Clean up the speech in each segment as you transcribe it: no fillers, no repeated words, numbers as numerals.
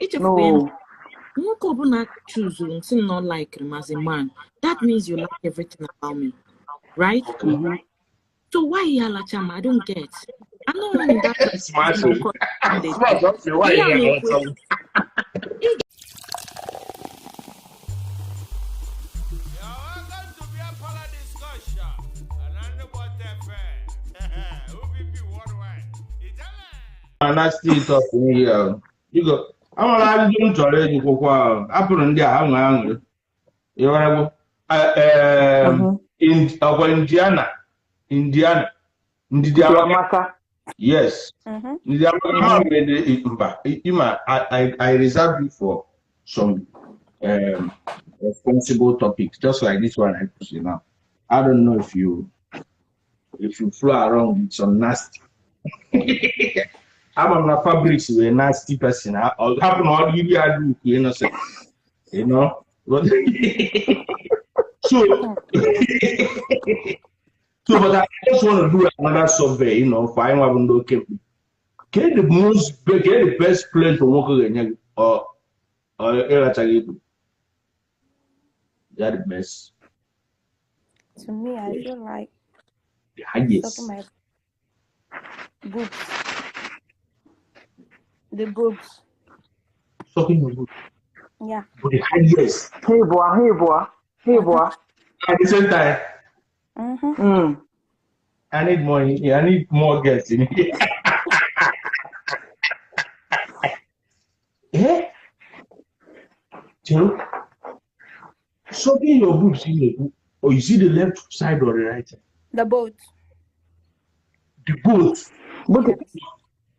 Ichefukwa ya. No. Nwoke ọbụla choose nsị not like him as a man, that means you like everything about me, right? Okay. Mm-hmm. So why ya alacha m? I don't get. I know in that Smart. Smart. Okay, why Ihe a you na-ekwu want ị You're welcome to Beer Parlor Discussion. And I'm OPP Worldwide. Ijele! Nasty talk in here. Biko, amara ajụjụ m chọrọ ịjụkwụkwa ahụ. Apụrụ ndị a ha nwee aṅụrị. Ịghọragwo? Mm-hmm. Ọkwa Indiana. Indiana. Ndidi Amaka. Amaka. Yes. Mm-hmm. Ndidi Amaka ha nwere mba. Ima, I reserve you for some responsible topics, just like this one I put you now. I don't know if you flow around with some nasty. I'm na Fabrics with a nasty person. I'll happen all give you a look, innocent. You know? But so, so, but I just want to do another survey, you know, for anyone who okay. Get the most, get the best place for work or they are the best. To me, I feel like The highest. sucking my boobs. The boobs. Sucking your boobs. Yeah. But the highest. Hey boy, hey boy, hey boy. At the same time, Mm-hmm. Mm. I need more. I need more guests in here. Eh? Joe, sucking your boobs in the, or you see the left side or the right side? The both. The both. But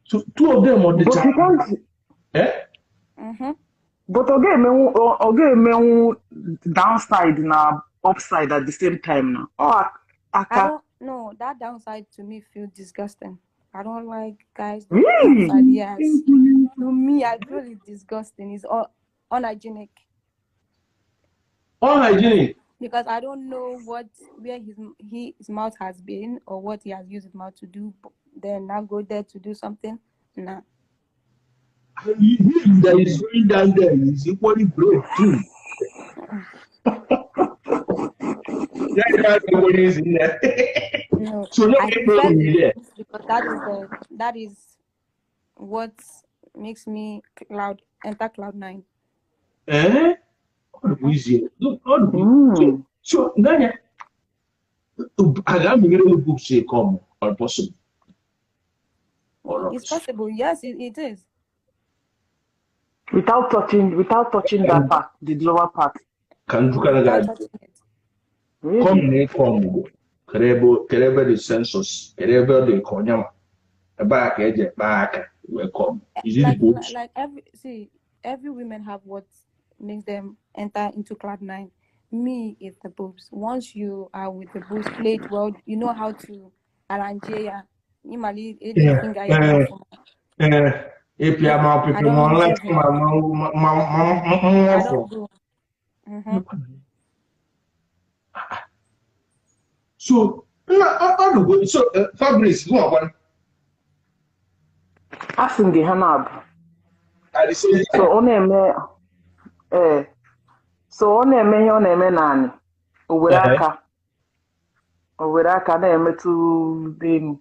So two of them on the but you channel. can't. Eh? Mm-hmm. But okay, downside na upside at the same time now. Oh, I aka. don't know. That downside to me feels disgusting. I don't like guys Really? downside. Yes. To me, I feel it's disgusting. It's all unhygienic. Unhygienic. Because I don't know what where his mouth has been or what he has used his mouth to do. Then now go there to do something. Nah. And him that is going down there is equally brave too. Yeah, that's what is in there. No. So no I people prefer in the there. boobs because that is what makes me enter cloud nine. Eh? All the easy. Look, all the Mm. so Nanya, I got me little books say come or possible. Or not. It's possible. Yes, it is. Without touching that part, the lower part. Can you Without touching it. Really? Come ne come kerebe the census, kerebe the konyama. Back edge back welcome. Is it Like books? like every women have what makes them enter into cloud nine. Me is the boobs. Once you are with the boobs played well, you know how to arrange ya. Imali Yeah. finger If you are my I people, don't my go life, there. my I don't go. Mm-hmm. So, so Fabrice, go on. Asking the hanab. At the same So time, on a so on a me on a man Oweraka. Oweraka na to the.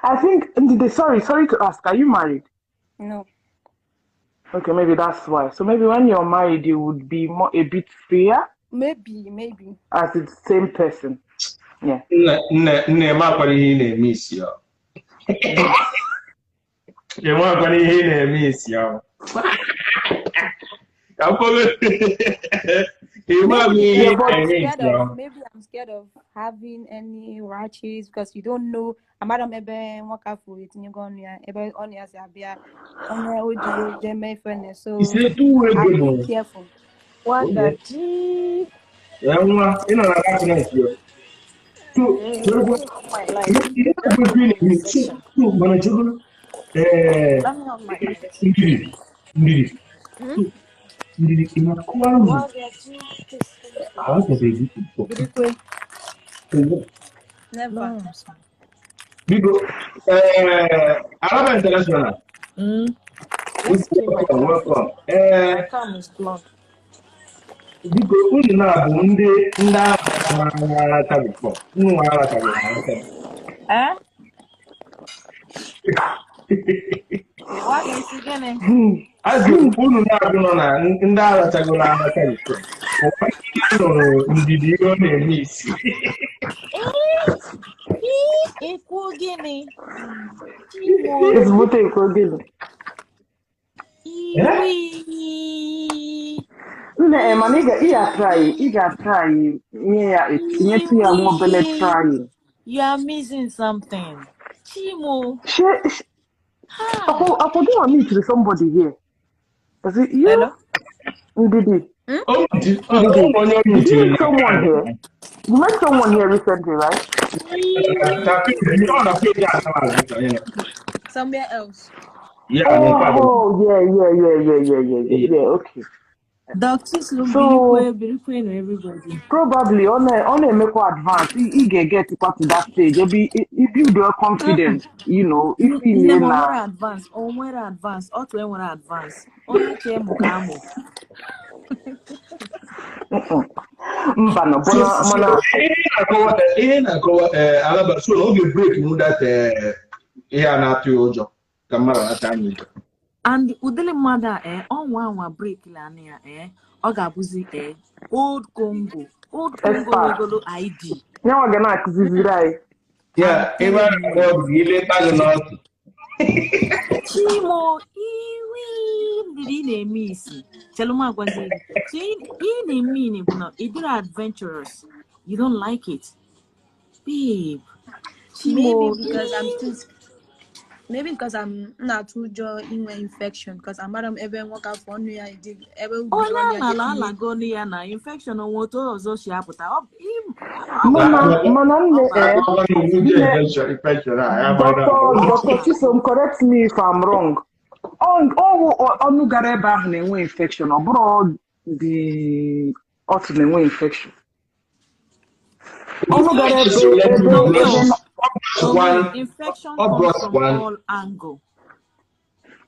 I think sorry to ask, are you married? No. Okay, maybe that's why. So maybe when you're married you would be more a bit freer. Maybe. As the same person. Yeah. Nne ma kwara ihe ị na-eme isi ya. Ị ma kwara ihe ị na-eme isi ya. Maybe I'm scared of having any rashes because you don't know. Amara m ebe nwoke afọ etinyego ọnụ ya ebe ọnụ ya si abịa onye o ji jee mee ife so It's a two-way I'm game. careful. What the G? Yeah, you know that's nice. So, My life. Let me have my Never. Biko, Alaba International. Let's change my Welcome, cam. welcome. My Ee, cam is plugged. Biko unu na-abụ ndị ndị ahụ na-aracha before. Unu nwa arachaghị aracha. Eh? What is it gonna? Azụ unu na-abụ nọ na ndị arachagoro aracha before. Ụwa nụrụ ndidi ihe ọ na-eme isi. Ekwu gịnị? Chimo. Ezigbote ekwu gịnị? Iwi. Nne, mana ị ga-atry nye ya nyetụ ya nwa obele try. You are missing something. Chimo. Hi. Ọkwụ gị nwa meet somebody here. Was it you? Hello? Ndidi. O nwere onye o Did you mitiri meet na someone here? You met someone here recently, right? na peji ọ na peji asara azụ ya. Somewhere else. Ya na nke a bụ Oh, yeah, okay. Dr. Sloan, So birikwe na everybody. probably ọ na-emekwa advance. Ị ga-egetikwa to that stage. Ebe i build your confidence, if Nne ị m o na nwere advance, o nwere advance, otu enwere advance. Onye chee mụ ka amụ. Mba nọ, So, mana ihe na-akọwa alaba so na oge break mụ that ihe a na-atụ ya ụjọ ka mmadụ ata anya ụjọ. And ụdịrị mmadụ a ọnwa anwa break lanị ya ọ ga-abụzi old Congo expert. nwegolo ID. Nyanwa ga na-akụziziri anyị. Ya I'm ebe a telling you. na-akpọ bụ ileta gị n'ọtụ. Chimo, iwi ndidi ị na-eme isi. Chelu m agwazi gị. So ị na-eme ini bụ na ị dịrị adventurous. You don't like it. Babe. Chimo, Maybe because I'm still maybe because I'm not too ụjọ inwe infection because amara m ebe nwoke afọ ọnụ ya dị ebe onye ugboro ọnụ a ya na-ala ga-etinye. alago ọnụ ya na infection onwe otu ọzọ si apụta. Mana mana nne Ọ bara. Akọwa na ụjọ nne infection a ya gbara Dr. Chisom, correct me if I'm wrong. Ọwụ ọnụ gara ebe ahụ na-enwe infection, ọ bụrụ the ọtụ na-enwe infection. Ọnụ gara ebe ebe No, ebe no. One, Infection ọ comes brought from one. all angle.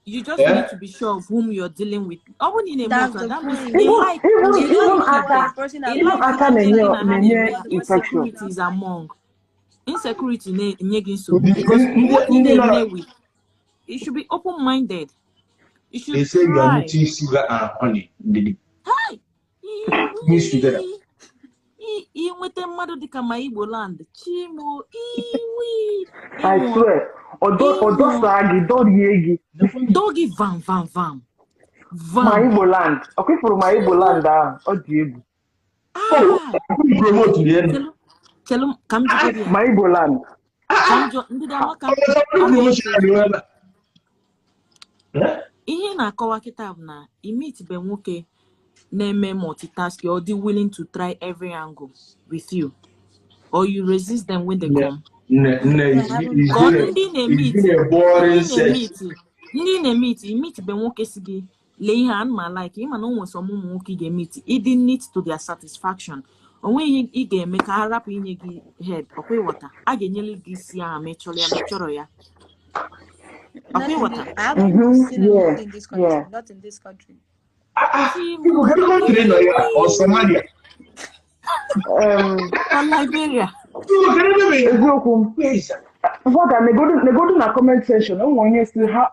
You just need to be sure of whom you're dealing with. Ọ bụrụ na ị na-eme That's otu a, the that means point. ị even like even ị even like aka The person ị I'm even like aka ndị na-enye gị na ha na-enye na-eme infection. insecurity is among. Insecurity na-enye gị nsogbu Ndị because who ị ndị nọ na na-eme with, you should be open-minded. You they should say you are try. mixing sugar and honey. Ndidi. Hi! Mix together. Iwi! Inweta mmadụ dịka ma Igbo land. Chimo, iwi! I Ịnwụọ. swear, Ịnwụọ. ọdọsaa gị, dọrie gị. Doggy vam vam vam. Ma Vam. Igbo land, ọ kwefuru ma Igbo Chimo. land ahụ, ọ dị egwu. Oh, Ah! promote the end. Chelu, chelu, ka m jụgodi ya. Ma Igbo land. Ka m jụọ, ndị amaka, ọ Promotion na-eche. Eh? Ihe ị na-akọwa kịta bụ na imitbe nwoke na-eme multitasking or dị willing to try every angle with you, or you resist them when they Nne, come. nne, nne, I it's haven't been Ka ọ a, ndị it's been na-emiti, a boring ndị sesh. na-emiti, ndị na-emiti, imitbe nwoke si gị lee ihe a ma like ịma na o nwere some ụmụ nwoke ị ga-emiti ịdị neat to their satisfaction. O nweghị ihe ị ga-eme ka ha rapụ inye gị head, ọkwa ịghọta. A ga-enyere gị isi ahụ ma ị chọrọ ya ma ị chọrọ ya. Ọkwa Not in ịghọta. this, I haven't seen Yeah, it in this country. yeah. Not in this country. Chimo, People can go to the or iwi! Somalia. Or Liberia. People can even be Eziokwu m. where is that? Waga, negodu na comment section. O nwere onye si ha,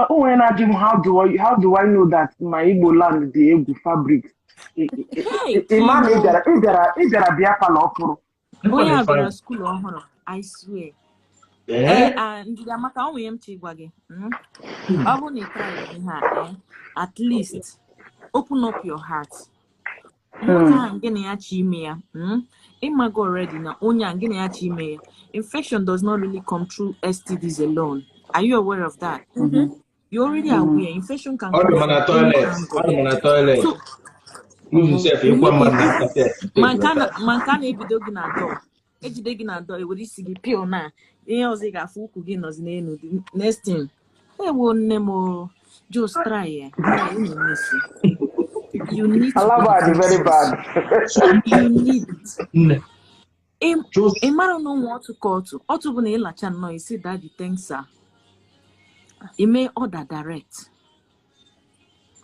o nwere na-ajụ m how do I know that my Igbo land dị egwu fabric? Hey, Ị ma na ị Chimo. bịara ị bịara ị bịara bịa palọ ọfụrụ. Onye a gara skuul ọhụrụ, I swear. Eh? Ndidi Amaka, ọ nwere m chọ ịgwa gị. Ọ bụrụ na ị try ihe a, at least open up your heart. Nwoke ahụ gị na ya chi ime ya, ịmago already na onye a gị na ya chi ime ya. Infection does not really come through STDs alone. Are you aware of that? You're already aware. Infection can Ọ dị come ma na from any toilet. angle. Ọ dị ma na toilet. So, Use yourself, you ịkwa need mmadụ to n'aka sef. ma nke a na-ebido gị na dọọ, ejide gị na dọọ, ewere isi gị pịl na ihe ọzọ ị ga-afụ ukwu gị nọzi n'elu. The next thing, ewo nne m o, just try ya, try ị na-eme isi. You need to be Alaba dị very adventurous. bad. So, You need it. nne, just Ị mara na ụmụ otu ka otu otu bụ na ịlacha nnọọ isi daddy thanks sir. Ime order direct.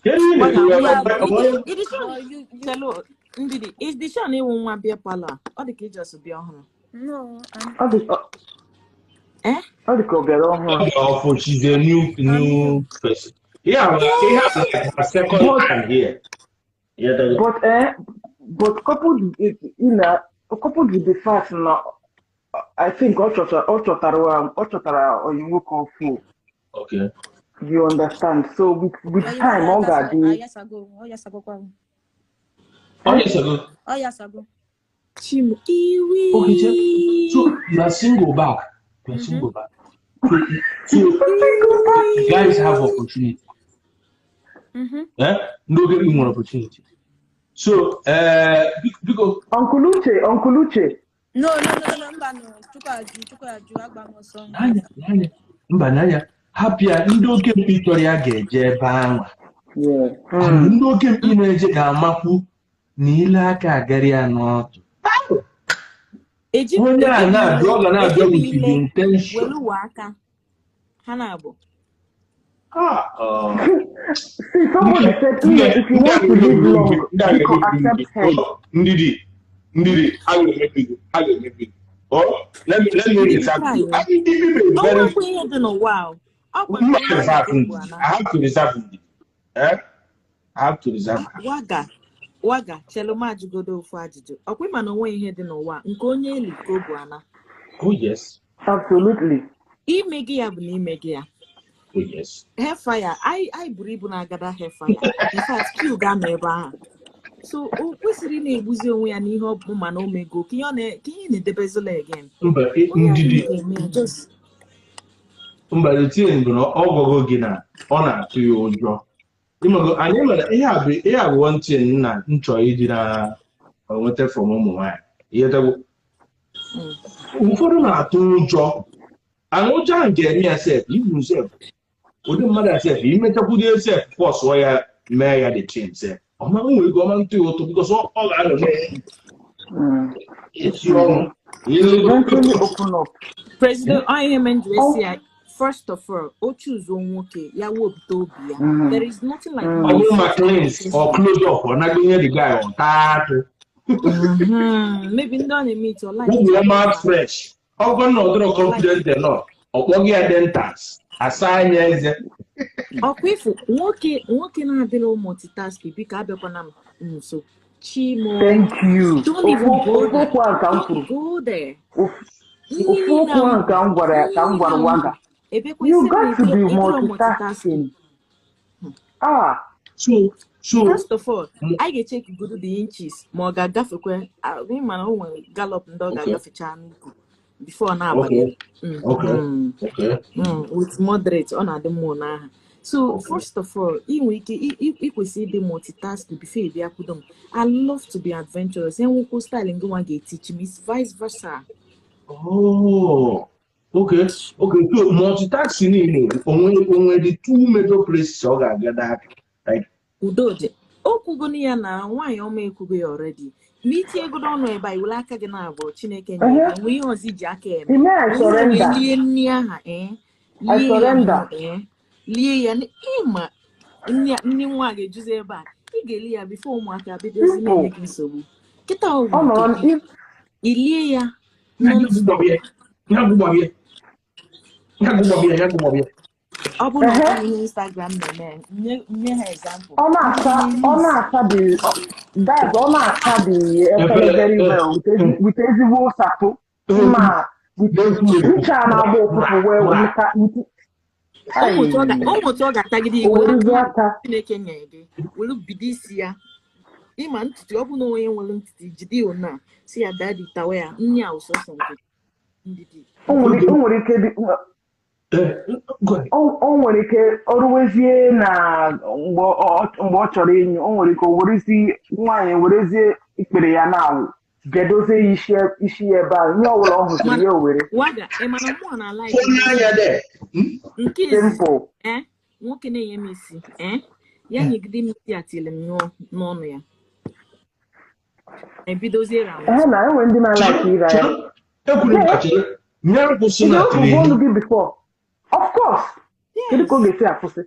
Kedu ihe Waga, na-ekwu ya? Yeah, Ọ bụ onye ịdị sure but you chelo ndidi ịdị sure na ịwụ nwa bịa palọ a ọ dị ka ijọs bịa ọhụrụ. no, I'm Ọ dị ọ Eh? ọ dị ka ọ bịara ọhụrụ. Ọfụ, she's a new I'm new new. person. Yeah, ihe a bụ like her second But time here. Yeah, but eh, but coupled with coupled with the fact na I think ọ chọtara oyi nwoke ọfụ. Okay. You understand? So with Oyi time ọ nwoke ga-adị. ayasago, ọ yasagokwa. Oh, yes, I go. Ọ yasago. Chimu iwi. Okay, check. So you are single back. You are single back. So guys have opportunity. Eh? No get me more opportunity. So, because Uncle Uche, Uncle Uche. No, mba no. Chukwu ajụ, Chukwu ajụ, agba m ọsọ. N'anya, n'anya, mba n'anya, hapụ ya, ndị oke mkpi chọrọ ya ga-eje ebe ahụ. And ndị oke mkpi na-eje ga-amakwu na ile aka agara ya n'ọtụ. Eji Onye a eji m na-abịa, ọ ga ile na-abịa eji m with the ile intention. welu uwe aka ha na-abụ. Ah, See, somebody said, ndị "Nne, if you ndị a want to live ga-emebi long, ndị a biko ga-emebi accept help." Ndidi, ndidi, a ga-emebi gị, a ga-emebi gị. Oh, let me Ndidi reserve try you. o. Ah, Ndidi be O very nwekwa ihe dị n'ụwa ahụ. Ọkwa mma nke onye reserve ka egwu Ndidi. ana. I have to reserve Ndidi. Eh? I have to reserve her. Waga waga chelu m ajụgodo ofu ajụjụ. Ọkwa ịma na onwe ihe dị n'ụwa nke onye eli ka o bu ana. Oh yes. Absolutely. Ime gị ya bụ na ime gị ya. Oh yes. Hellfire, anyị buru ibu na-agada hellfire. In fact, queue ga-anọ ebe ahụ. So o kwesịrị ị na-egbuzi onwe ya n'ihe ọ bụ mana o mego ka ihe ọ ka ihe na-edebezila again. Mba, Onye ahụ Ndidi, ga-eme ya just mba, the thing bụ na ọ gwago gị na ọ na-atụ ya ụjọ. Ịmago, anyị nwere ihe a bụ one thing na m chọrọ iji na nweta from ụmụ nwaanyị. Ihe tegwu. Ụfọdụ na-atụ ụjọ. And ụjọ ahụ ga-eme ya sef, ibu sef, ụdị mmadụ a sef, imechakwudo sef, force ya mee ya the thing sef. Ọma nwere ike ọma ntụ ya ụtọ because ọ ga-anọ na-esi ọnwụ. Eventually open up. President ọ ihe mere m ji wee Oh. sị ya, first of all, o choose nwoke ya wepụta obi ya. There is nothing like Ọ bụrụ ma cleanse or close up, ọ naghị nye the guy ọ taa atụ. Maybe ndị ọ na-eme it, ọ like Ụmụ ya mouth fresh. Ọ bụrụ na ọ dịrọ confident enough, ọ kpọghị ya dentist, asa anya eze. Ọkwa ịfụ nwoke nwoke na-adịrị multitask, biko abịakwana m nso. Chimo. Thank you. Don't even Ofu go ofu there. okwu a ka m Don't kwuru. go there. Ofu Nri ofu niile okwu a a ka m gwara ya ka m gwara nri niile Waga. ebekwa You isi m got to be ịdịrọ multitasking. multitasking. Ah, So First of all, anyị ga-echeki godo the inches ma ọ ga-agafekwe ma na o nwere gallop ndị ọ ga-agafecha n'ukwu before ọ na-abanye. With moderate ọ na-adị mmụọ n'aha. So first of all, ị nwere ike ị kwesịrị ịdị multitask before ị bịa kwudo m. I love to be adventurous. Enwekwo style ngị nwa ga-etichi m, it's vice versa. Oh, okay. So multitasking niile onwe the two major places ọ ga-agada aka. Like Udo dị o kwugonu ya na nwaanyị ọma ekwugo ya already ma itinyegodo ọnụ ebe a iwere aka gị na-abụọ Chineke nyere gị nwee ihe ọzọ iji aka eme. Ime I were wee surrender. lie nri aha ee I lie ya surrender. nnọọ ee lie ya ịma nri nwa ga-ejuzi ebe a ị ga-eli ya before ụmụaka bidozi na-enye Simple. gị nsogbu kịta ọ Ọ bụ nke nọrọ gị if ilie ya non-stop. Ya gụgbabie. Ya gụgbabie, ya gụgbabie. Ọ bụrụ na ọ ehe bụghị ihe Instagram na-eme nye ha example. Ọ na-asa ndị ọ na-eri na-asa the that ọ na-asa the efere Efere very well with ezigbo sapụ ma with na-ekwu ekwu. ncha na-agba ụfụfụ wee maka with ụmụ otu ọ ga-atagide o iwere werezie aka aka Chineke nyere gị were bido isi ya ịma ntutu ọ bụ na onye nwere ntutu jide ya ona si ya daddy tawa ya nri a ụsọsọ nke ndidi. O nwere ike dị Go ahead. O nwere ike ọrụwezie na mgbe ọ chọrọ ịnyụ o nwere ike o werezi nwaanyị werezie ikpere ya na-awụ bịadozie ya isi ya ebe ahụ ihe ọbụla ọ hụziri Mana ya o were. Waga ị mana mụọ na like Onye anya there. Nke izizi Simple. Ee nwoke na-enye m isi ee ya nyegide m isi atịlị m nyụọ n'ọnụ ya ebidozie round. Ehe na enwe ndị na-alike ịra ya. Chere, ekwuru m ka chere. Nye nkwụsị Ị na ga-efugo tiri. ọnụ gị before, of course. Kedu ka ọ Yes. ga-esi akwụsị?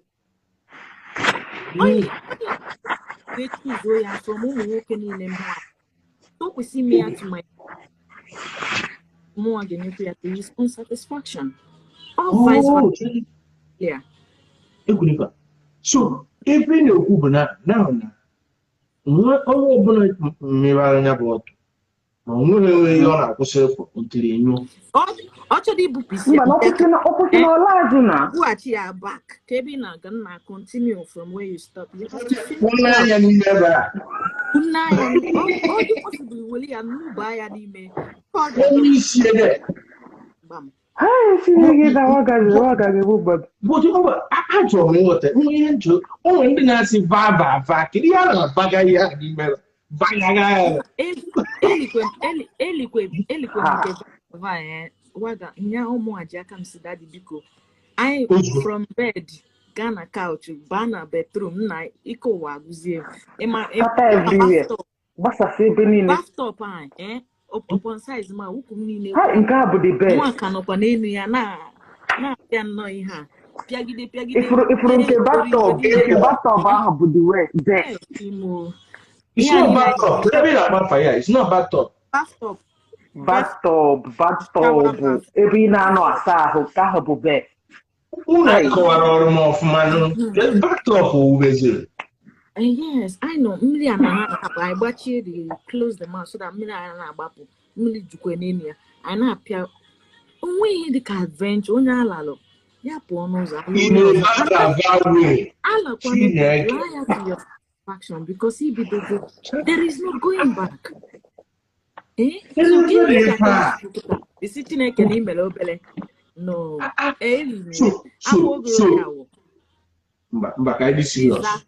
Onye wee choose ya from ụmụ nwoke niile mụ a. O kwesị ime ya to my mụnwa ga-enyekwa ya to his own satisfaction. All vice Oh, versa. Yeah. Ekwunikwa. So, ebe ị na-ekwu bụ na na na nwa onye ọbụla mmiri anya bụ ọtụ ma o nweghị ihe ọ na-akwụsị ịfụ ntiri enyo. Ọ chọrọ ibupụ isi ya Mba, na ọkwụsị na ọla azụ na. bughachi ya back ka ebe ị na-aga na continue from where you stop. You have to finish Kwụnye anya n'ime ebe a. Kunna ya ọ dị possible were ya nnuba ya n'ime ka ọ ga-adị Onye isi ebe. gbam. Ha Chineke na wagazi egbu mmadụ. But achọrọ m ịghọta nwe ihe nchọ o nwere ndị na-asị va va va, kedu ihe a na-abaga ihe a n'ime ebe bagaga ya? Elikwe elikwe elikwe Ha. nke va waga nya ụmụ aji aka m si, "Daddy, biko, anyị Ozugbo. from bed gaa na couch, baa na bedroom na ike ụwa agụzie m." Ịma Kata everywhere. bathtub Gbasasị ebe niile. Bathtub anyị upon size ma ukwu m niile. Ha nke a bụ the Nwa best. ka nọkwa n'elu ya na na-apịa nnọọ ihe a pịagide pịagide. Ifuru nke bathtub, nke bathtub ahụ bụ the best. Imo It's ihe a not niile bathtub. Kedu ebe ị na-akpa afa ya? It's not bathtub. Bathtub. Bathtub, Shower bathtub, bath. ebe ị na-anọ asa ahụ, nke ahụ bụ best. Unu Ai. kọwara ọrụ m ọfụma nụ. Bathtub wubeziri. Yes, I know. Mmiri a na-agbapụ, anyị gbachie the close the mouth so that mmiri a na-agbapụ, mmiri jukwa n'elu ya. Anyị na-apịa onwe ihe dịka adventure. Onye alalụ ya pụọ n'ụzọ alụ In onye a ọzọ. va va way. Alakwanụ Chineke. laa ya to your satisfaction because ibidogo, there is no going back. So Ebe gịnị dị ka ife a. isi Chineke na imere obere no eriri So, afọ so, ogoro so, ya wụ mba, mba, ka anyị dị serious. Ịza.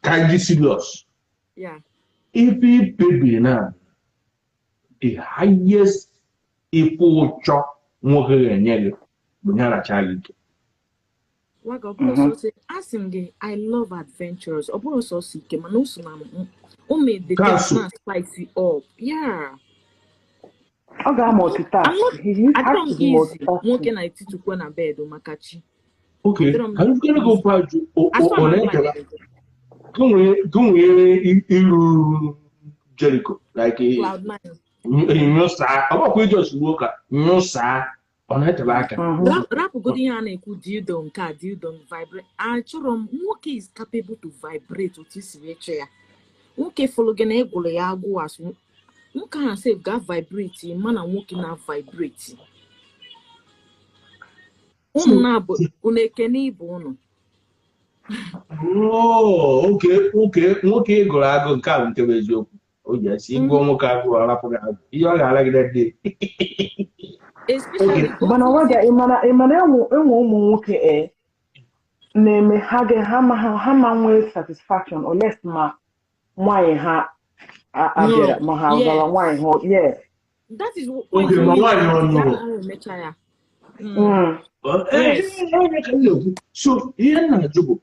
Ka anyị dị serious. Ya. Ife ikpebiri na the highest ife ụchọ nwoke ga-enye gị bụ ya racha gị ike. Waga, ọ bụrụ sọsọ asị m gị, I love adventures. Ọ bụrụ sọsọ ike, mana o so na o made the things Kasu. na spicy up. Yeah. Ọ ga-amultitask. I'm not He has adịrọ m to be easy multitasking. nwoke na-etitukwa na bed maka chi. Okay, Adịrọ m ka m gị easy. okwu ajụ As far ọ as I'm na-ekele like gụnwee iru Jericho like cloud nine. Nyụsaa, ọ bụkwa iji ozugbo ka nyụsaa, ọ na-etebe aka. Rapụgodo ihe a na-ekwu dildo, nke a dildo vibrate. Achọrọ m nwoke is capable to vibrate otu isi wee chọọ ya. Nwoke fụrụ gị na ịgwụrụ ya agụụ, asụ nwoke ahụ sef ga vibrate, mana nwoke na vibrate unu So, na-abụ unu ekene ibe unu. Oh, okay, nwoke ị gụrụ agụ, nke a bụ nke bụ eziokwu. O ji esi ịgụọ nwoke agụụ, ọ rapụ gị agụ ihe ọ ga-alagide dị. Especially Mana otu waga, ị mana enwe ụmụ nwoke na-eme ha ga ha ma nwee satisfaction unless ma nwaanyị ha abịara no ma ha gara nwaanyị ha, yeah. That is what point Okay, ma m nwaanyị ọ ya nụrụ ahụ emecha ya. Ee, onye ka m na-ekwu. So ihe m na-ajụ bụ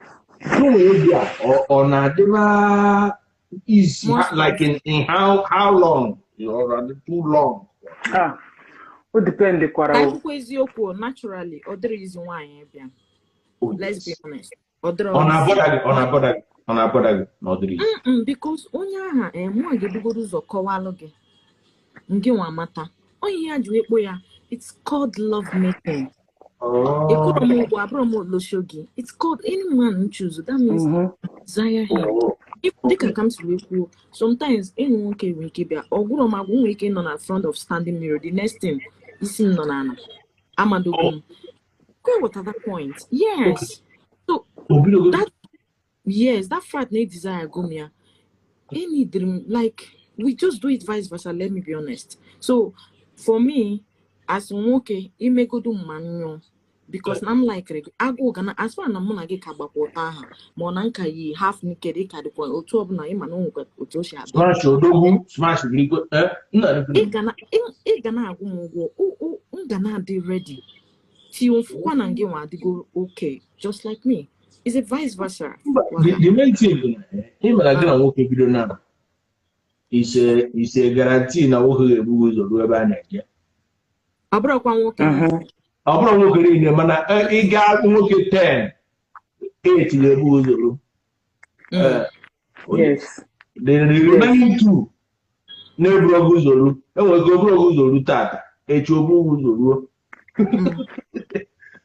gụnwa obi a ọ na-adịba easy More like spicy. in how long? Ọ na-adị too long? Ah, o dependikwara Ka o. anyị kwukwa eziokwu, naturally ọ dịrị izi nwaanyị bịa. Oh, Let's be yes. honest, ọ dịrọ Ọ izi. na-abọda gị, ọ na-abọda gị, ọ na-abọda gị na ọ dịrị izi? Because onye aha mụa ga-ebugoro ụzọ kọwalụ gị ngị nwa mata onye ya ji wee kpọ ya. It's called love making. Ekwuro m ụgwọ, abụrụ m olosho gị. It's called any man choose, that means desire him. Oh, Dịka okay. ka m si wee kwuo, sometimes enyi nwoke nwere ike bịa ọgwụrọ m agwụ, nwere ike ịnọ na front of standing mirror, the next thing isi m nọ n'ala amadogo Oh, m. Go what at that point. Okay. Yes, so Obidogo. that, yes, that fact na desire go m ya any dream, like we just do it vice versa. Let me be honest. So for me as nwoke, imegodu mma nyụọ because na m likere gị, agụụ ga na as far na mụ na gị ka gbakwa ụtọ aha, ma ọ na nka yi half naked, ị ka dịkwa otu ọbụla, ịma na o nwekwa otu o si abịa. Smash odogwu, smash birigwe. Nna Ị ga na-agwụ m ụgwọ, m ga na-adị ready till mfụkwa na gị nwa adịgo okay, just like me. Is it vice versa? Mba, Waga. the main thing bụ na ị mara gị na nwoke bido na ise ise guarantee na nwoke ga-ebu ụzọ ruo ebe a na-eje. Ọ bụrụkwa nwoke niile. Ọ bụrụ nwoke niile, mana ị gaa nwoke 10, 8 ga-ebu ụzọ ruo. Oh, yes. Yes. The Yes. remaining two na-eburu oge ụzọ ruo, enwere ike oburu oge ụzọ ruo tata, echi oburu ụzọ ruo.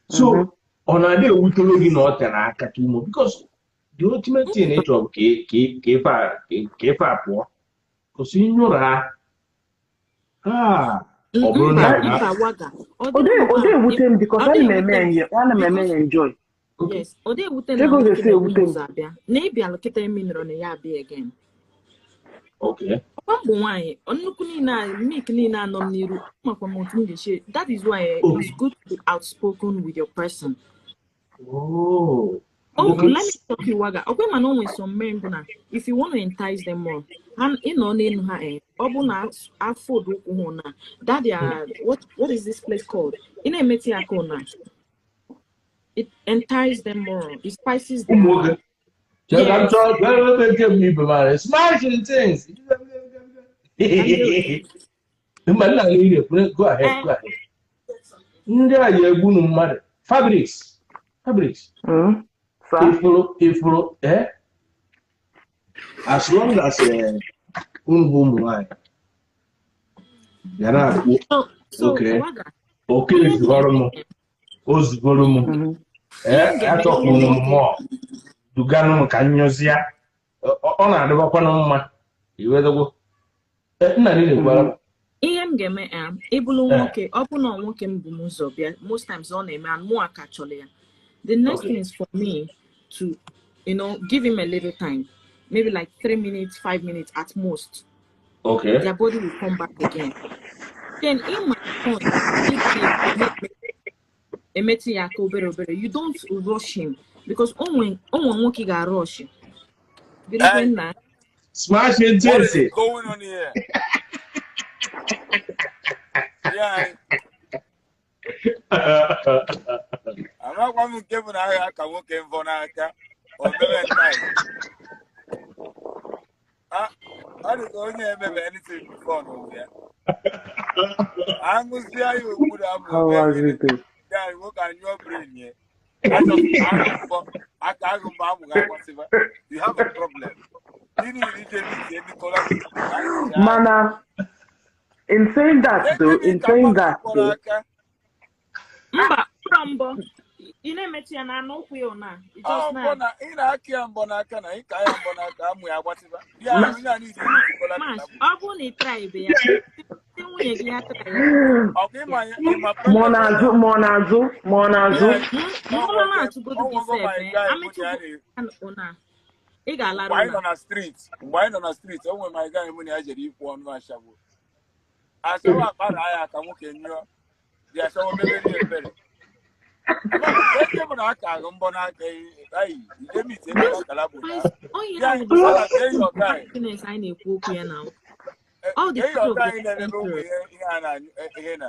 So ọ na-adị ewutere gị na ọ tere aka too much, because the ultimate thing ị chọrọ bụ ka ife a pụọ, kwụsị nyụrụ ha. Ah, ọ bụrụ Mba, na mba, Waga. Ọ Ọ dị dị ewute m because ọ dị ana m eme ewute m ya, ana m eme because ya enjoy. Yes, ọ dị ewute na Ego nwoke ga-esi na-ebu ewute m. ụzọ abịa na ịbịalụ kịta eminụrụ na ya abịa again. Ọkwa mbụ nwaanyị, nnukwu niile a, milk niile anọ m n'iru, makwa m otu m ga-esi. That is why it's good to be outspoken with your person. Oh. Oh, let me talk you, Waga. Okay, man, only some men bụ na if you want to entice them more, ha ịnọ n'elu ha, ọ bụ na afọ ụkwụ hụ na that their, what is this place called? Ị na-emetụ ya aka na it entices them more. It spices Ụmụ their nwoke. Chere ka m Yes. chọọ chere ebe nke m ibe mara smashing things. Mba, nna gị na-ekwu, go ahead, go ahead. Ndị a ji egbunu mmadụ. Fabrics. Fabrics. Sir? Ifuru, eh? As long as unu bụ ụmụ nwaanyị ga na-akwu So okay. Waga, Oke ihe m zugoro m, ga-eme o zugoro m. Ihe m ga-eme Achọkwuru m nwoke mmụọ duganụ m ka m nyụzịa. Ọ na-adịbakwanụ mma iwedogwo. Nna gị na-ekwara m. Ihe m ga-eme, ịbụrụ nwoke, ọ bụ na nwoke m bụ m ụzọ bịa, most times ọ na-eme and mụ aka chọrọ ya, the next thing is for me to give him a little time, maybe like 3 minutes, 5 minutes at most. Their body will come back again. Then in my point, emetụ ya aka obere obere, you don't rush him, because onwe onwe nwoke ga-rush birikwe Hey, nna. Smashing what is things. going on here? Yeah, amakwa m nke bụ na agha aka nwoke mvọ n'aka o mere ntaị. Ọ dị ka onye emebe anything before n'ụwa ya. Aṅụzie ya okpuru amụ How ome was gịnị? it? Ya nwoke anyụọ brain ya. Achọpụta ahụ mbọ aka ahụ mbọ amụ ga-agbasịba. You have a problem. Gịnị ije meet ndị kola aṅụsịa. Mana, in saying that though, Ejebe in ka saying mmadụ that kpọrọ though, aka. Mba, ụrọ mbọ ị na-emetụ ya na anụ ụkwụ ya na Ọ just mbọ na na ị na-aka ya mbọ n'aka na ịka ya mbọ n'aka amụ ya agbatịba. Ya na, onye a niile meet kola Mash, pita. ọ bụrụ na ị try ibe ya, sị nwunye gị ya try ya. Ọkwa ịma ya ịma ma ọ problem na-azụ, nwere. ma ọ na-azụ, ma ọ na-azụ. Ya Mụrụ na-atụgodu gị ọnwego sef my guy mụ na ya amịtụgo na na ị ga-alarụ mgbe anyị na nọ na street, mgbe anyị nọ na street, o nwere my guy mụ na ya jere ikwu ọnụ ashawo. Ashawo akpara ya ka nwoke nyụọ dị ashawo mebere ya ebere. Eke bụ na aka ahụ mbọ n'aka ayi ije meet ebe This kalabo na onye ya ahụ bụ sala tell your guy happiness anyị na-ekwu okwu ya na all the tell part your of guy the na-emebe ụmụ culture. ihe ihe a na ihe na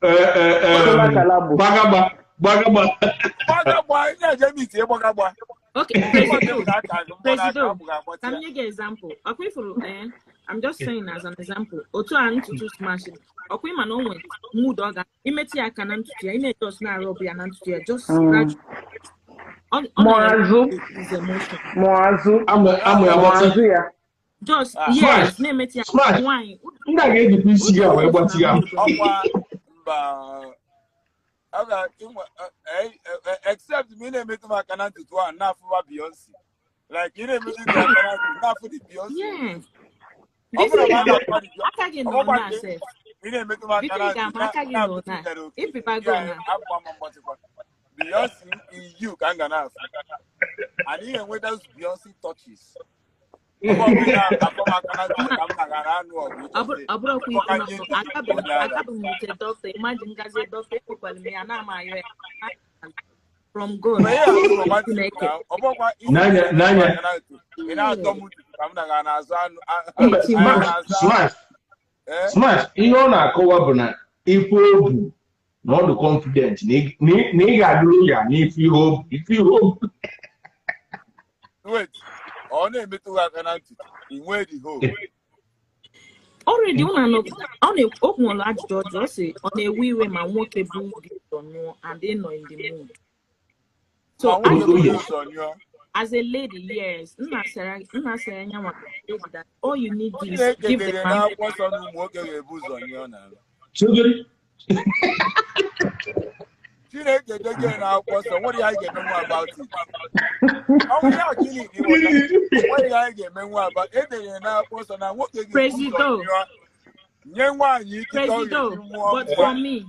Kola kalabo. Gbagagba, gbagagba. gbagagba na-eje meet gbagagba. Okay, Ịma nke Presido, bụ na aka ahụ mbọ n'aka Presido, amụ ga-agbatị ka m ya. nye gị example. Ọkwa ifuru, I'm just saying as an example. Otu a ntutu smash. Ọkwa ịma na o nwere mood ọ ga imetụ ya aka na ntutu ya, ị na-just na-arọbụ ya na ntutu ya, just gradually. Ọ Ma ọ azụ, na-ere his emotion. ma ọ azụ, Amụ amụ ya ma ọ gbatị. azụ ya. Just Ah, Smash, yes, na-emetụ ya smash. nwaanyị. Ndị a ga-ejikwa isi gị a wee Uche gbatị ya. na mood ọkwa mba ọ ga inwe except ma ị na-emetụ m aka na ntutu a na-afụba Beyonce, like ị na-emetụ gị aka na ntutu na-afụ dị Beyonce. Yes. Ọ Biko bụrụ ị na m ga-ama na-afụ dị aka gị ọ nọ bụkwa na nke sef. ị na-emetụ m aka Biko na ị ntutu ga-ama aka gị nọ na-afụ na tere oke ịpịbago ya na akpụkwa m mgbatịkwa Beyonce in you ka m ga na-afụ and ị ga-enwe those Beyonce touches. Ọ bụ ọbụla na-akpọ m aka na ntutu Ma ka m na-agara anụ ọgụ ọ ịchọsị bụrụkwa ịkpọka ikwu nye na ntutu akabeghị onye ara. akabeghị m nke dọkịta, imagine ngazie dọkịta ekwekwara m ya na ama ayọ ya from God Mgbe ihe ahụ romantic Chineke. na ọ bụkwa ihe N'anya, na-emetụ m n'anya. aka na ntutu ị na-atọ m ntutu ka m na ga na-azụ anụ Mba, anyị smash, na-azụ smash, ee smash. Ihe ọ na-akọwa bụ na ife obu na ọ dị confident na ị ga-adụrụ ya n'ife ihe obu, ife ihe obu. Wait, ọ na-emetụ gị aka na ntutu ị nwee the hope. Already ụnụ anọ ọ na o nwere ajụjụ ọjọọ, ọ sị ọ na-ewe iwe ma nwoke bụ gị ụzọ nyụọ and ị nọ in the mood. So Ma nwoke Oh, bụ yes. ụzọ nyụọ. As a lady, yes. Nna sịrị anya nwa lady that all you need is give the man. Chineke degere na akwụkwọ nsọ nwere ihe anyị ga-emenwu about it. Nwere ihe anyị ga-emenwu about it. Edere na akwụkwọ nsọ na nwoke ga-ebu ụzọ nye nwaanyị ikike ọ ga-eji nwụọ. But for me,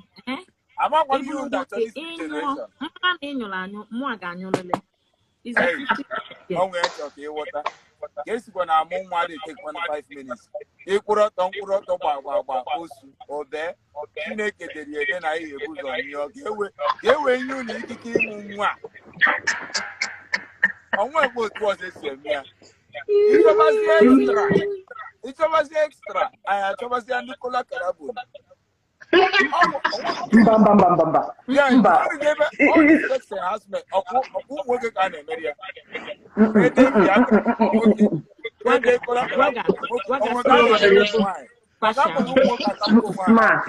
amakwa m ihe ụda chọrọ isi generation. Mma na ịnyụrụ anyụ, mụ a ga-anyụlele. Ọ nwere chọ ka ịghọta ka esikwa na amụ nwa dị take 5 minutes. Ịkwụrụ ọtọ mkpụrụ ọtọ gba gba gba osu obe Chineke dere ede na ihe ebu ụzọ nyụọ ka e wee nye unu ikike ịmụ nwa. Ọnwa ekwe otu ọzọ esi eme ya. Ịchọbazie extra anyị achọbazie ndị kola karabụl. Mba mba mba mba mba. Mba. Ọkwụ nwoke ka a na-emeri ya. Smash.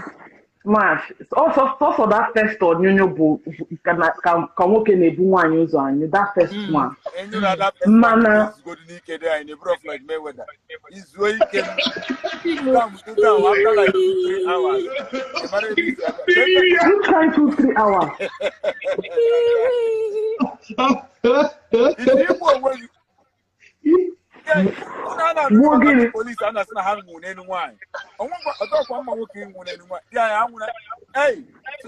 Smash. Also that first onyonyo bụ ka nwoke na-ebu nwaanyị ụzọ anyị. That first one. Mana you try 2-3 hours. Police and na ha nwụ n'elu nwaanyị. Ọdọkwa mma nwoke nwụ n'elu nwaanyị. Ya ya anwụna. Hey,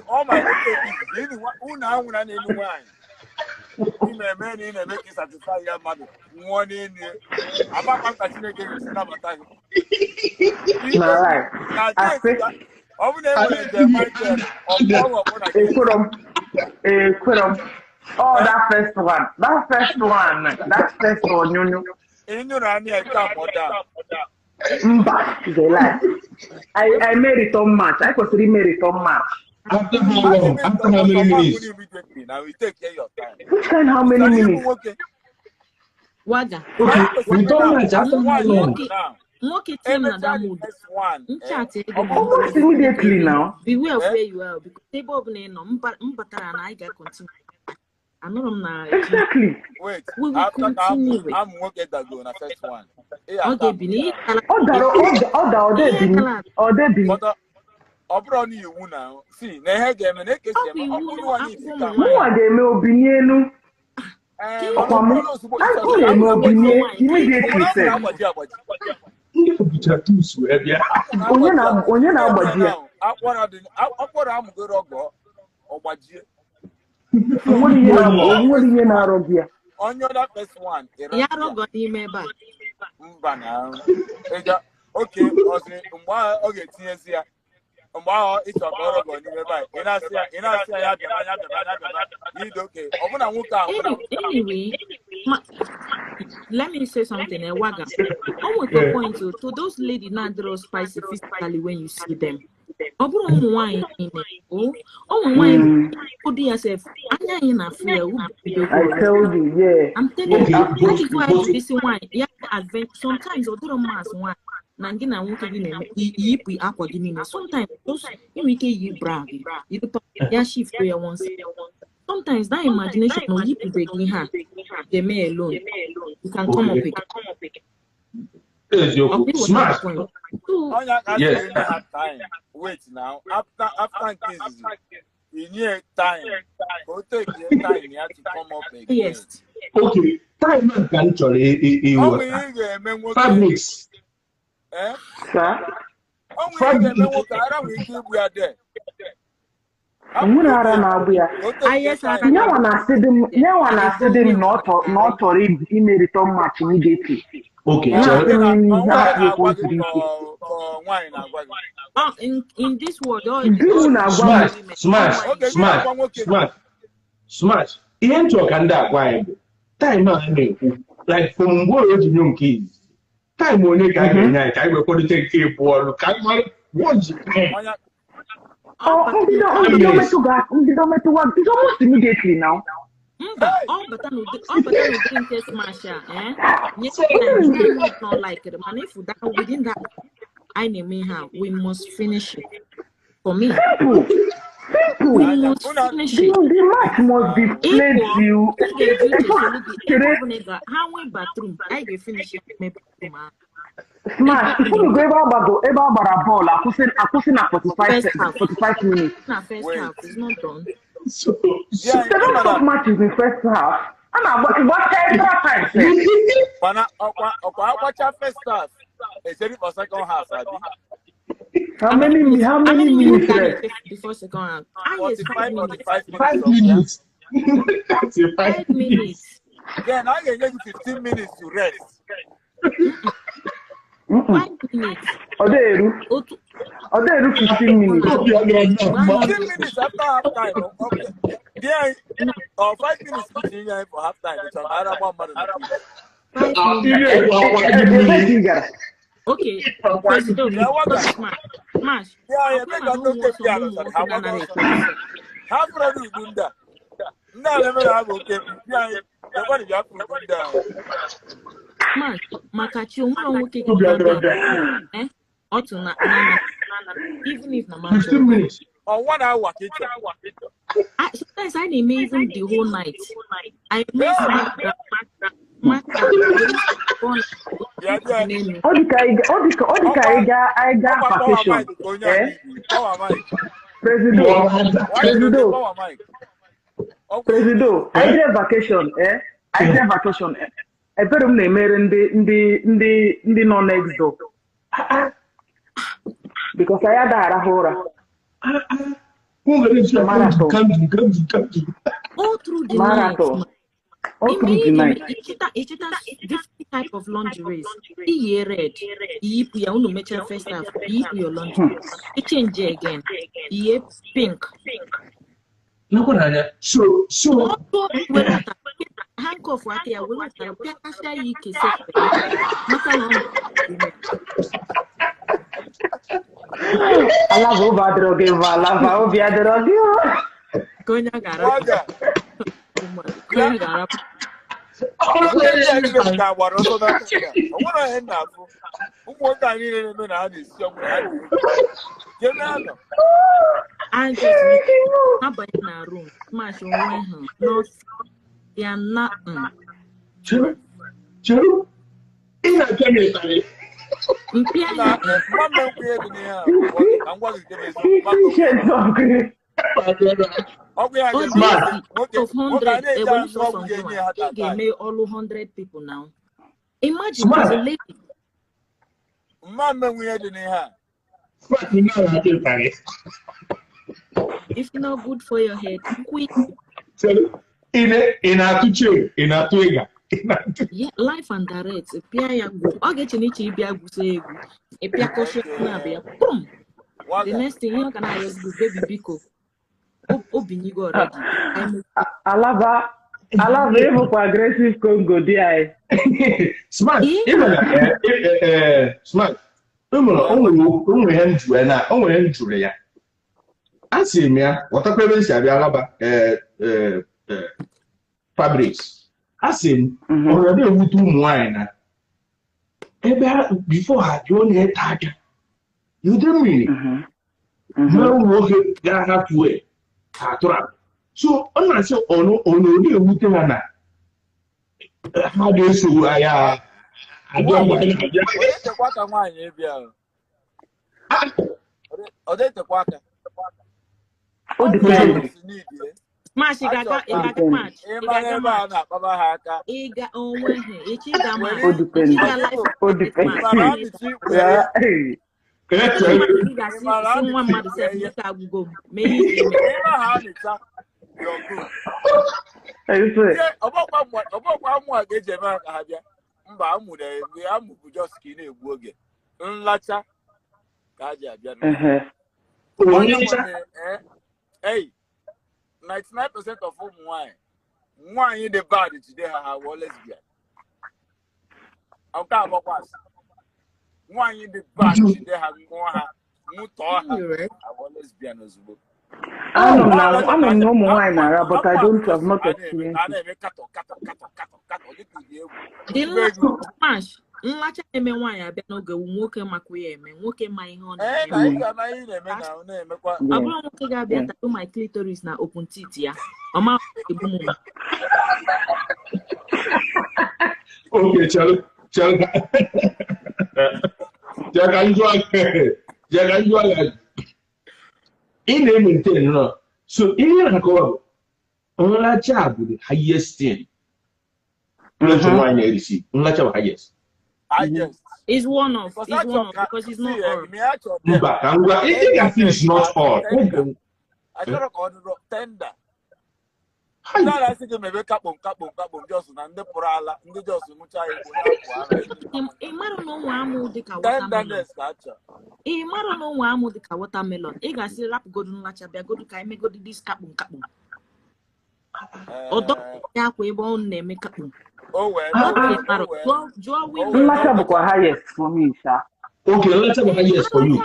all my unu anwụna n'elu nwaanyị. Ị na-eme na ị na-eme ka ị satisfy ya mmadụ nwụọ n'elu ya. Amakwa ka Chineke ga-esi nabata gị. Ọ bụ na e nwere njem Michael, ọ bụ ọkpọ na Ekwero m. Oh, that first one. That first one. That first one. Mba, is a lie. I made it on match. I consider made it on match. After how long? After how many minutes? Now we take care your time. Which kind? How many minutes? Waga. Okay, we don't match after how long? Almost immediately now. Beware of where you are because table of no mbatara na I ga continue. Exactly. Wait, we will continue. I'm working that go na first one. Okay, Bini. Other. But ọ na iwu na see na ihe ga-eme na ekesi eme ọ bụrụ nwa isi ka mụ ga-eme obinye elu. Ọkwa mụ a na-eme obinye immediately sef. Ndị bucha tools wee bịa. Onye na-agbaji ya? Akwara amụgoro ọgọ ọgbajie. Onwere ihe na-arọ gị ya. Onye ọda first one. Ya rọgọ n'ime ebe a. Mba na oke ọsị mgbe ọ ga-etinyezi ya mgbe ahụ ịchọ ka ọ rọgọ n'ime ebe a ị na-asị ya ya bịaba ya bịaba ya bịaba n'ido oke ọbụna nwoke ahụ. Anyway, let me say something, Waga. On with the point to those ladies not draw spicy physically when you see them. Ọ bụrụ ụmụ nwaanyị niile, ụmụ nwaanyị ụdị ya sef anya anyị na-afụ ya I tell you, yeah. I'm telling you, that is why this nwaanyị ya advent sometimes ọ dịrọ mma as nwaanyị na gị na nwoke gị na-eme yipụ akwa gị niile. Sometimes ị nwere ike yi bra gị ya shift ya once. Sometimes that imagination na yipụbe gị ha ga-eme alone. You can come up again. Smart. Yes. Wait now. After cases, you need time. Go take your time. You have to come up again. Yes. Okay. Time can actually. 5 minutes. Eh? Sir. 5 minutes. Nyawa na-asị dị m na ọ chọrọ ime return match immediately. Okay. In this world, smash. Ihe nchọ ka ndị agwa anyị bụ time a na-ekwu like from mgbe o ji nye nke izizi time onye ka a ga-enye anyị ka anyị wekwarịta nke ịbụ ọrụ ka anyị mara what's the time. Mbido it's almost immediately now. Mba, ọ bata n'ụdị nke smash a, eh? Nye not like it. Man, if that within that I na-eme ha, we must finish it. For me. Simple. Simple. We must finish it. The match must be played till. Ị ga-eji uche solu gị ebe ọ bụla ị ga ha nwee bathroom, anyị ga-efinish ya ime bathroom ahụ. Smash. Ifunugo ebe a gbara bọọlụ akwụsị na 45 minutes. Na first half is not done. So they don't stop matches in first half. And I extra time. Mana ọkwa agbacha first half, echere for second half abi. How many minutes left before second half? 45 minutes. 5 minutes. Then I ga-enye gị 15 minutes to rest. 5 minutes. Oderu 15 minutes. 15 minutes after half time. Okay. Then, or 5 minutes between for half time. It's another 1 minute. Okay, President, Smash. Yeah, Smash, maka chi onwere nwoke otu na even if na match 15 minutes or 1 hour. Sometimes I name even the whole night. I miss I vacation. Presido, I get vacation, eh? I get vacation. I better na-emere ndị nọ next door. Because I had arahụ ụra. All through the night. All through the night. It's different type of lingeries. Iye red. Iyipu ya unu mecha first half. Iyipu your lingerie. I change again. Iye pink. So handcuff aka ya were ụtara pịakasịa ya ike Alaba obi adịrọ gị mma, alaba obi adịrọ gị mma. Ka onye ga-arapụ. I just abanye na room, smash onwe ha, they are nothing. True. Out of 100, he all 100 people now. Imagine as a lady. If not good for your head, quick. Yeah, life and direct. Boom. The next thing you can ask is baby Biko. Obinigo already. Alaba, Alaba, aggressive Congo, DI. Smart. Smart. Asị m ya ghọtakwa ebe m si abịa Alaba Fabrics. Asị m ọ na-ewute ụmụ nwaanyị na ebe before ha jụọ na-ete aka ude mmiri mara ụmụ nwoke gara halfway ha atụrụ abụ. So ọ na-asị ọ na-ewute ha na ha ga-eso ya abịa. Smash, ị ga-aga match. Ị ga onwe ha, echi ga match. Echi ga life match. Ị ga-asị nwa mmadụ sef nwoke agwụgo m. Mee ihe ị ga-eme. Ọgbọkwa amụ a ga-eji eme ka ha bịa. Mba, amụ amụ bụ just ka ị na-egbu oge. Nlacha ka ha ji abịa. Hey, 99% of ụmụ nwanyị nwanyị dị bad today ha were lesbian. Nke agbakwa asị. Nwanyị dị bad today ha ṅụọ ha ṅụtọọ ha ha were lesbian ozugbo. Anọ m na ụmụ nwaanyị na-ara, but I don't have not experienced it. A na-eme katọ katọ katọ katọ katọ dịka ụdị egwu. The last smash, Nlacha na-eme nwaanyị abịa n'oge wu nwoke makwa ya eme, nwoke ma ihe ọ Ee, na na-eme. ị ga-ama ihe ị na-eme na ọ na-emekwa. Ọ Yeah. bụrụ nwoke ga-abịa Yeah. tattoo my clitoris na open teeth ya, ọ ma egbu m mgbu. Okay, chere chere ka chere ka m jụọ gị, chere ka m jụọ gị. Ị na-maintain nọ. So ihe na-akọwa bụ nlacha bụ the highest thing. Pleasure nwaanyị na-erisi. Nlacha bụ highest. Highest. It's one of, Because it's achọ one of, ka because it's see not eh, all. me achọ them. Mba, ka m gwa ị ga-asị it's Tenderness not na all. tender. Achọrọ ka ọ dịrọ tender. Hi. Ndị a na-asị gị mebe kakpom kakpom kakpom jos na ndị pụrụ ala ndị jos ṅụcha igbo ya pụọ ala. Ị mara na ụmụ amụ dị ka watermelon. Tenderness ka achọ. Ị mara na ụmụ amụ dị ka watermelon. Ị ga-asị rapụgodu nlacha bịagodu ka emegodu dis kakpum kakpum. Ọdọ Ee, ya akwa ebe ọ na-eme kakpum. o wee Ọ o bụ wee ị mara o wee jụọ jụọ o women. wee Nlacha bụkwa highest for me, sha. Okay, nlacha bụ highest for you,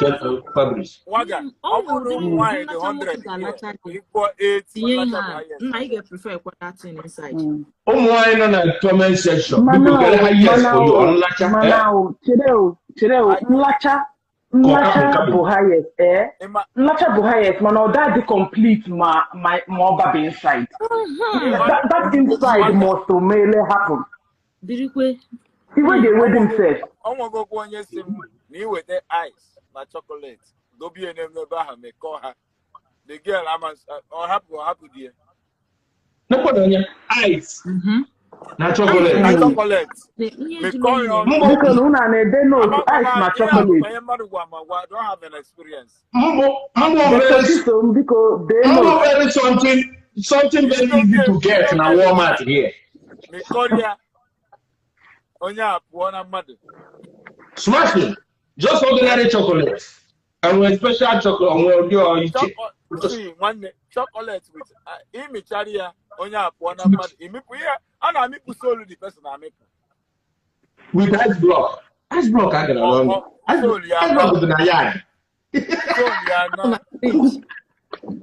Fabrice. Waga, O ọ nwere bụrụ ụdị ụmụ nwaanyị dị nlacha nwoke 100 here, ga-alacha gị. ịkpọ 80 Tinye ihe nlacha bụ a, highest nna for ị them. ga-prefer kwa that thing inside. Ụmụ nwaanyị nọ na comment section. Mana Biko, kedu o, highest mana for you? Ọ o, nlacha? Eh? mana o, chere o, chere o, Highest. nlacha, Ka ọ kakpum nlacha kakpum. bụ highest, eh? Ịma Nlacha bụ highest, mana ọ dị complete ma ma ma ọ babe inside. ịma That inside waga must omele happen. Birikwe. Iwe ga-ewe them sef. ọnwegokwa onye si m na iweta ice na chocolate dobie n'elu ebe ahụ mekọọ ha. The girl ama ọ hapụ ọ hapụ di ya. Nekwa anya ice na chocolate. Na Mm. chocolate Ihe jụrụ mekọọ oyi ya ọnụ. na-eme. Mbụ Biko na unu a na-ede note Amakwa ice m na ihe a bụkwa chocolate. ihe mmadụ gwa ma gwa I don't have an experience. mbụ mbụ Dr. very Chisom, biko dee mbụ note. very something very easy Idobie to get na idobie Walmart here. mekọrọ ya onye a pụọ na mmadụ. Smashing. Just ordinary chocolate. And with special chocolate, and we'll do iche. See nwanne chocolate with ịmịchara ya onye a pụọ na mmadụ ịmịpụ ihe a na-amịpụ solu the person amịpụ. With ice block. Ice block I got Ọ along. ọ Ice solu ya ice na block is in a yard. solu ya Ọ na na fridge.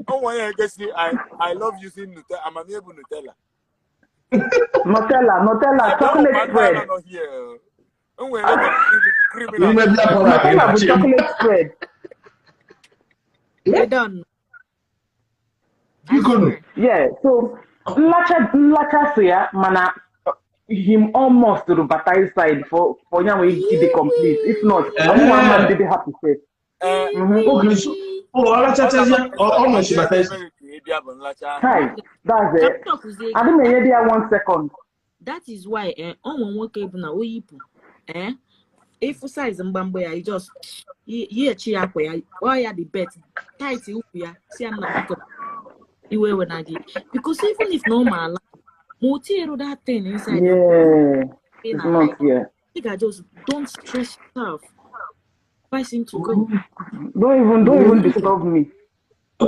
o nwere onye ga-esi I love using Nutella amamihe bụ Nutella. Nutella, Nutella, Ebe chocolate ụmụ spread. anụ nọ here. O nwere ebe criminal N'ime bịa kpọrọ aka ị Nutella bụ na-achị. chocolate spread. They done. I Biko nụ. swear. Yeah, so nlacha nlacha so ya mana him almost bata inside for ya nwee ike dị complete. If not, ọmụnwa ama ndị dị happy sef. ee Okay, so oh, ọ ọlachachazie na-abata ọ inside nọchi ihe bata na-emeghị ka ị bịa bụ nlacha ahụ. Kai, that's Ka it. m talkzie Adị m enye di ya 1 second. That is why ọ nwe nwoke bụ na o yipụ ịfụ size mgbamgba ya, i just yighachi ya akwa ya, kpọọ ya the bet tight ukwu ya, si ya nna biko iwe ewe na gị, because even if na ọ ma ala ma o tinyere that thing inside ya, Yeah, ị it's na not like yeah. ị ga just don't stress yourself, advise him to go. Don't even disturb me.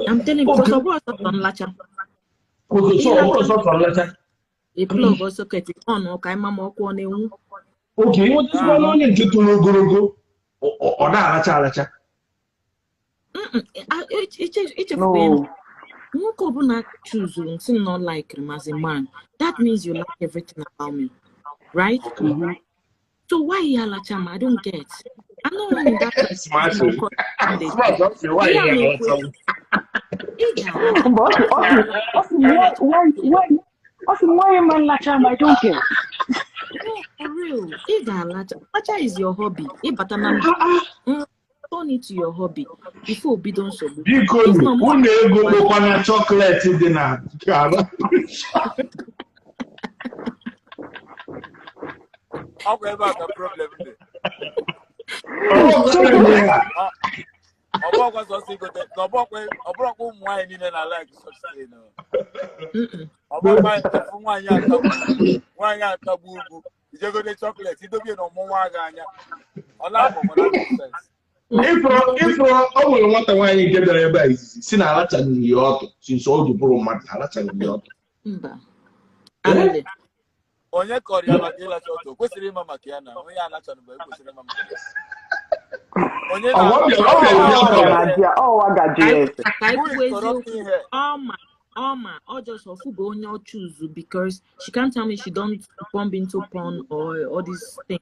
I'm telling you, because Okay. ọ bụrụ ọsọ nlacha Okay, so ọ bụrụ ịlacha sọsọ nlacha. ị plug socket on ka ịma ma ọkụ ọ na-enwu. Okay, nwetazikwana onye nke toro ogologo ọ na-aracha aracha. Mm-mm, ichefugo ya na No. nwoke ọbụla chuzuru nsị m not like him as a man, that means you like everything about me, right? Okay. Mm-hmm. So why ya alacha m? I don't get. Anọrọ m in that Smashing. ọkọ Smash, ọ sị, why ihe a ya na-ekwu alacha m? ị ga-alacha But ọ sị why ọ sị why ma nlacha m I don't care. No, for real, ị ga-alacha. Lacha is your hobby. Ịbata na ndụ, turn it to your hobby before o bido nsogbu. Biko If nụ, not, mụ unu ego kpokwana chocolate dị na ala. Ọkwa ebe a ka problem dị. Ọ bụrụ ya. Ọ bụrụkwa sọsọ igote na ọ bụrụkwa ụmụ nwaanyị niile na like such thing o. Mm-mm. Ọ bụrụkwa efu nwaanyị atagbu nwaanyị atagbu ugwu ijegote chocolate idobie na ọmụnwa gị anya ọ na-abụ mana nonsense. Ifụrụ o nwere nwata nwaanyị nke bịara ebe a izizi si na alachaghị ya ọtụ since ọ dị bụrụ mmadụ alachaghị ya ọtụ. Mba. Alele. Onye kọrọ ya maka ịlacha ọtụ o kwesịrị ịma maka ya na onye alachanụbe ekwesịrị ịma maka ya. Onye Ọ na-alacha bịara ọ bịara Ọ ya waga ọtọ. na di ya, ọ waga Ka ji ya anyị ese. ka anyị who kwuo is eziokwu, corrupting her? ọma ọma ọ just ọfụgo onye ọ choose, because she can't tell me she don't bump into porn or all these things.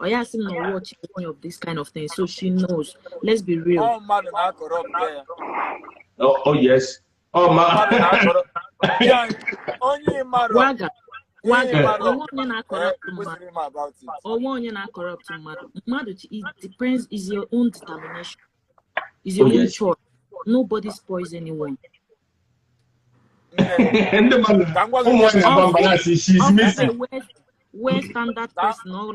Ọ ya sị m na ọ watch any of this kind of thing, so she knows. Let's be real. Ọ mmadụ na-akọrọ ya. Oh yes. Oh ma. Mmadụ na-akọrọ ya, onye marọ Waga, waga, ihe marọ onwe onye na-akọrọpt mmadụ. Kwesịrị ịma about it. Onwe onye na-akọrọpt mmadụ. Mmadụ, it depends, is your own determination, is your Oh, own yes. choice. Nobody spoils anyone. Nne, Ndị mmadụ ka m gwa gị ụmụ nwaanyị na-agba mba na-asị she's Ọ missing. a well standard person ọ